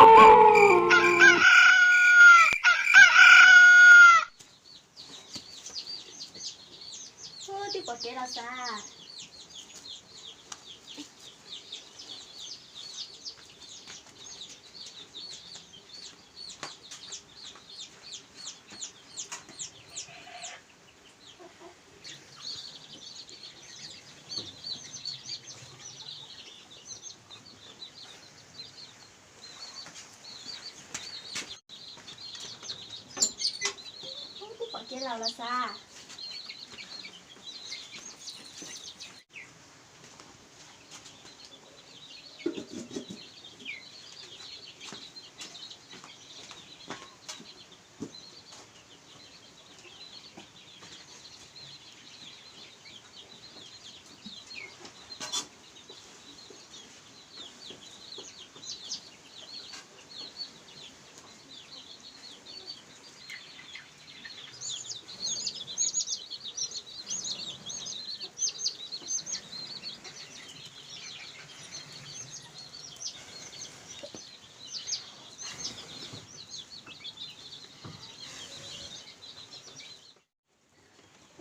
Ub, twb pom kev los xav. Ub, twb pom kev los los xav.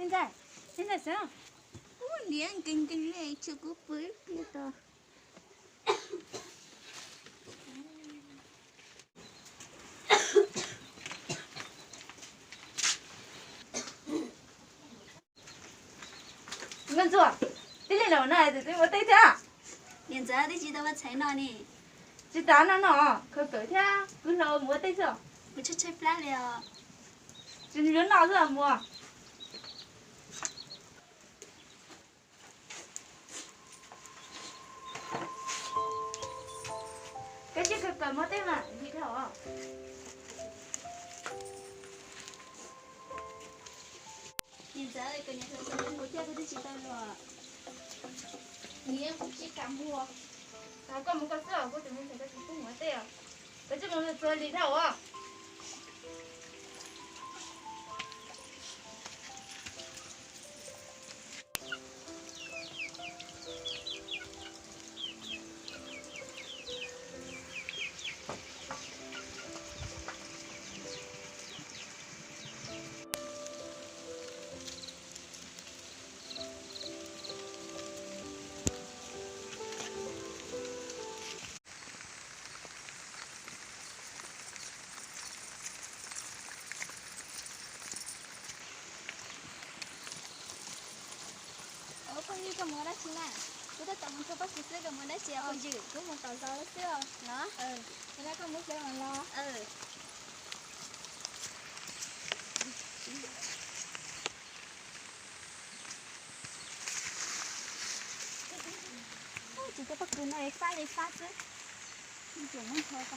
Ntxawm, ntxawm xwb. Ub, liab nkees nkees li, tsis kuv pw ib pliag tso. Nkauj Ntxhuav, tij li los no twb mus ua teb thiab? Niam ntxawm, twb tsis tau ua tshais no ne. Tsis tas no no, khaws kawm thiab kwv hlau mus ua teb xwb. Mus tshaib tshaib plab li os. Tsis yuav noj xwb mus. Koj tsis khaws kawm mus ua teb mas lig dhau os. Niam ntxawm, koj niam hluas xav yuav kuv thiab kuv twb tsis tau luag. Niam, kuv tsis kam mus. Koj mus koj xwb os, kuv tus me ntxhais koj tsis pub mus ua teb os. Koj tsis mus txhua lig dhau os. Ua phooj ywg, koj mus ua dab tsi na? Kuv tab tom mus txog pob kws xwb, koj mus ua dab tsi os phooj ywg? Kuv mus tom zos xwb os. Los? Ua li koj mus hlawv mas los. Tsis tau pob kws no fab li fab xwb. Tsuas muab nthos ko.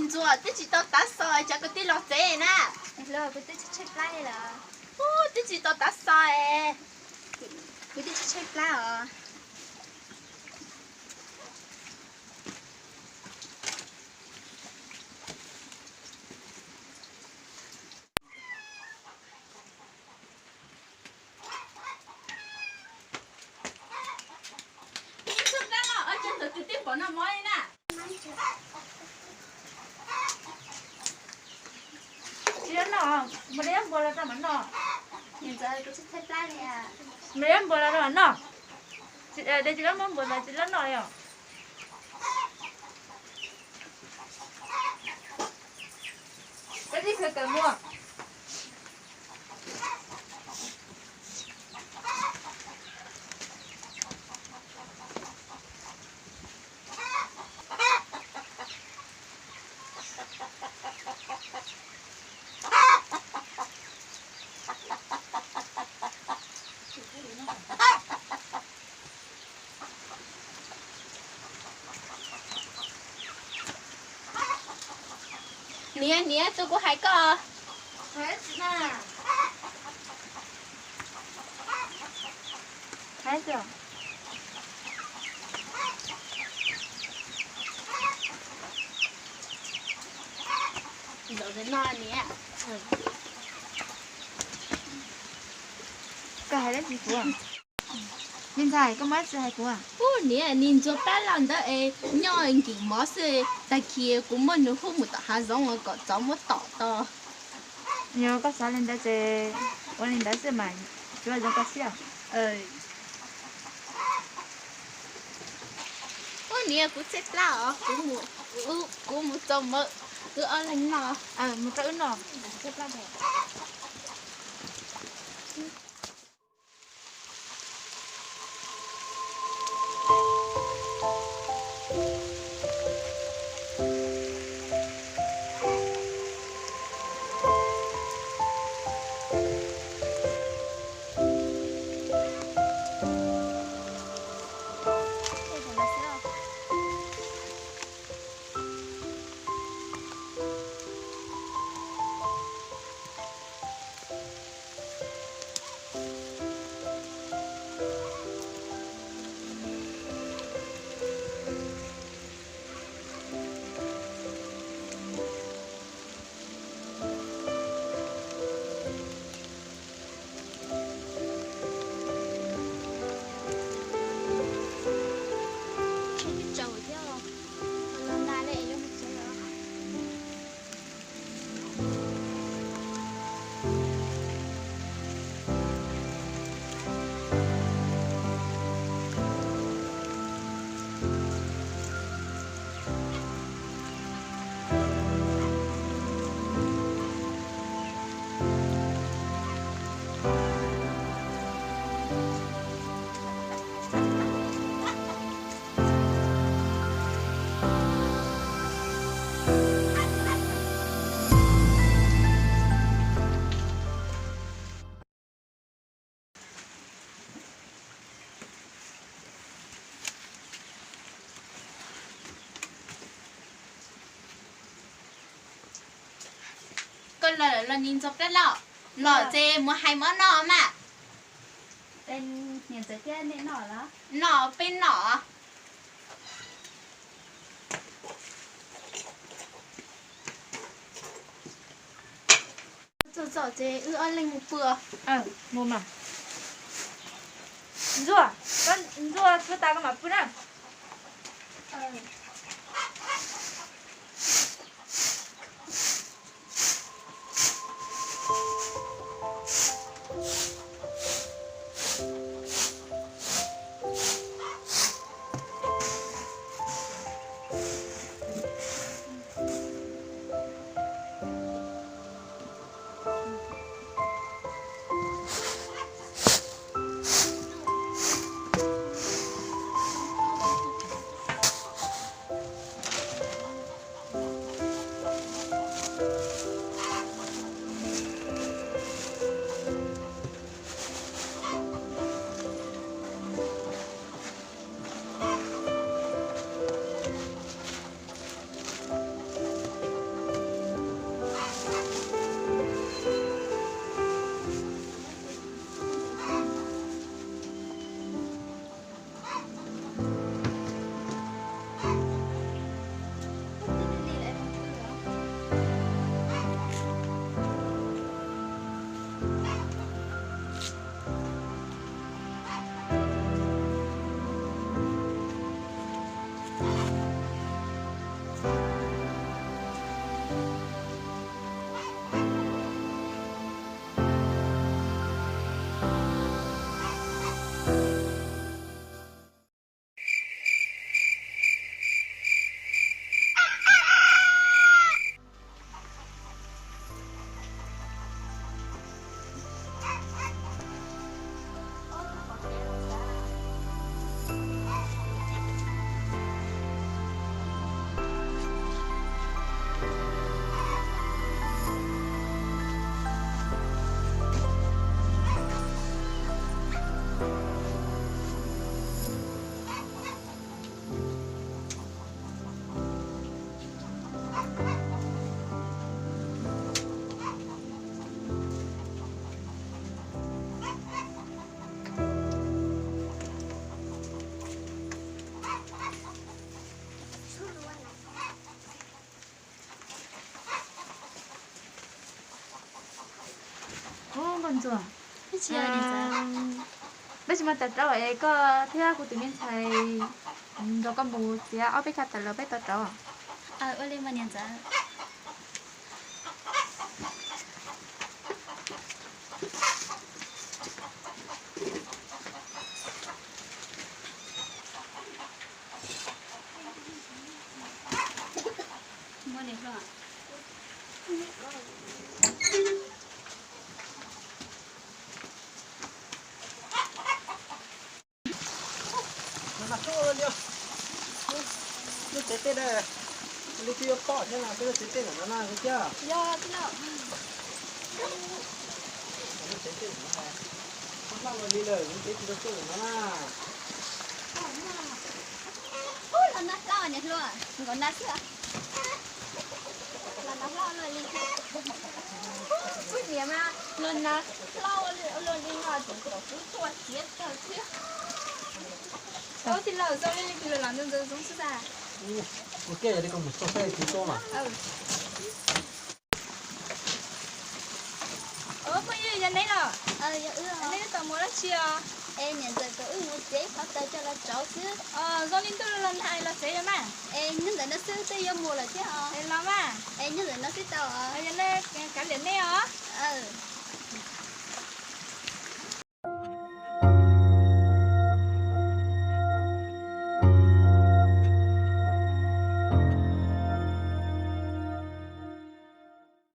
Ntxuam, twb tsis tau tav xo es cov kwv tij los tsev na. Kuv twb tsis tshaib plab li lawm. Ub, twb tsis tau tav xo es kuv twb tsis tshaib plab os. Tsis tau noj, mus de zaub npua los rau mam noj. Mus de zaub npua los rau mam noj. De tsis tau zaub npua los tsis tau noj li os. Koj tij khaws tawm mus. Niam, niam, tus kuv hais koj. Koj hais dab tsi kuv? Me ntxhais, koj muaj dab tsi hais kuv? Ub, niam, niag ntsuag plab loj ntawd es nyob nkim mov xwb, tag kis kuv muab nws hu mus tom hav zoov kom tsov muab tom tau. Yog koj xav li ntawd ces ua li ntawd xwb mas, tsuav zoo koj siab. Ub, niam, kuv tshaib plab os, kuv mus txog mov wb ob leeg noj. Mus rau wb noj. Koj los lawm los niag ntxhais plab loj, los ces mus hais mov noj mas. Noj peb noj. Txog txog ces wb ob leeg mus pw. Mus mas. Ntsuag, ntsuag tshuav tas koj mam pw na. Ntxuam, peb tsis muaj tawv rauv es koj thiab kuv tus me ntxhais nrog koj mus txiav ob peb cag tawm los peb tau rauv. Ua li mas niam ntxawm. Lub tsev tej na, li twb yuav pom thiab na, peb lub tsev tej ntawm no na thiab. Lub tsev tej ntawm no, lub hlob ua li lawm, lub tsev tsis tau tuaj ntawm no na. Ub, los nag hlob niam hluas, nkaum nag xwb. Los nag hlob luaj li thiab. Kuv niam mas los nag hlob ua luaj li no tseem kom kuv tuaj txiav taws thiab. Ub, tij laug, zoo li tij laug los ntxoov ntxoov xwb tag. Ua kiag yog li koj mus txog saib txiv tub mas. Ub, phooj ywg, yog neb los? Neb twb tau mus dab tsi os? Es niam ntxawm kom wb mus txiav ib qhov taws coj los rauv xwb. Zoo li ntuj los nag los txiav yog mas. Es nyob ntawm no xwb twb yuav mus lawm thiab os. Es los mas. Es nyob ntawm no xwb tau os. Yog li kav liam nej os.